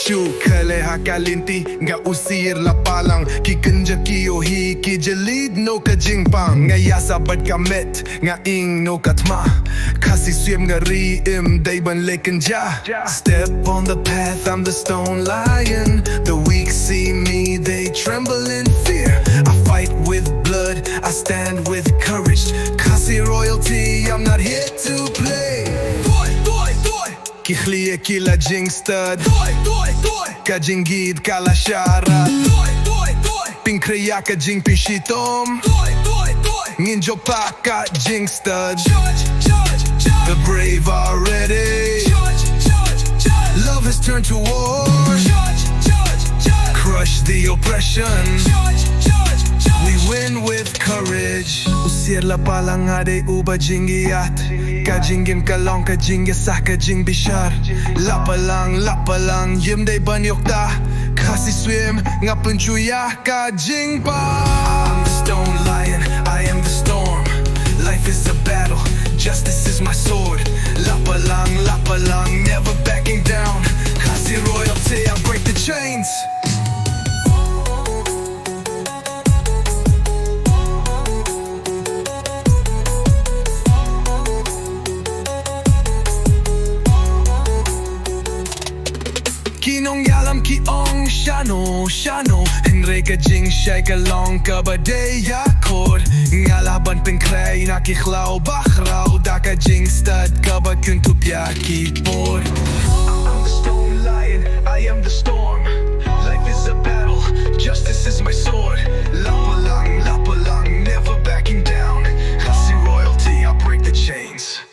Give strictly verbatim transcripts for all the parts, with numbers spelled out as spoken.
Shu khlei ha ka lynti nga u sier la palang, ki kynja ki ïohi ki jylliew noh ka jingpang. Nga ïa sa bad ka met, nga ing noh ka thma. Khasi Syiemlieh nga ri, ym dei ban leh kynja. Step on the path, I'm the stone lion. The weak see me, they tremble in fear. I fight with blood, I stand with courage. Khasi royalty, I'm not here to play. Toi, toi, toi. Ki khlieh ki la jingstud. Toi, toi, toi. Ka jingïeit ka la sharat. Toi, toi, toi. Pynkhreh ïa ka jingpynshitom. Toi, toi, toi. Ngin jop ha ka jingstud. Charge, charge, charge. The brave are ready. Charge, charge, charge. Love has turned to war. Charge, charge, charge. Crush the oppression. Charge, charge, charge. We win with courage. U sier la palang, nga dei uba jingïaid. Ka jingim ka long ka jingïasah, ka jingbishar. La palang, la palang, ym dei ban ïoh da. Khasi Syiemlieh, nga pynshu ïa ka jingpang. I'm the stone lion, I am the storm. Life is a battle, justice is my sword. La palang, la palang, never backing down. Khasi royalty, I break the chains. Ki nongïalam ki ong shano, shano. Hynrei ka jingshai ka long kaba dei ïa khot. Nga lah ban pynkhreh na ki khlaw bakhraw da ka jingstud kaba kyntup ïa ki por. I'm the stone lion, I am the storm. Life is a battle, justice is my sword. La palang, la palang, never backing down. Khasi royalty, I break the chains.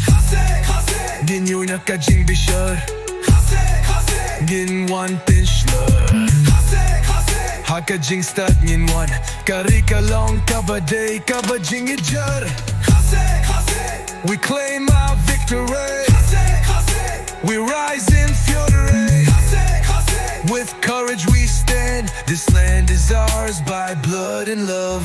Khasi, Khasi. Ngin ïoh na ka jingbishar. Khasi, Khasi. Ngin wan pynshlur. Khasi, Khasi. Ha ka jingstud ngin wan. Ka ri ka long kaba dei kaba jingïeit jar. Khasi, Khasi. We claim our victory. Khasi, Khasi. We rise in fury. Khasi, Khasi. With courage we stand. This land is ours by blood and love.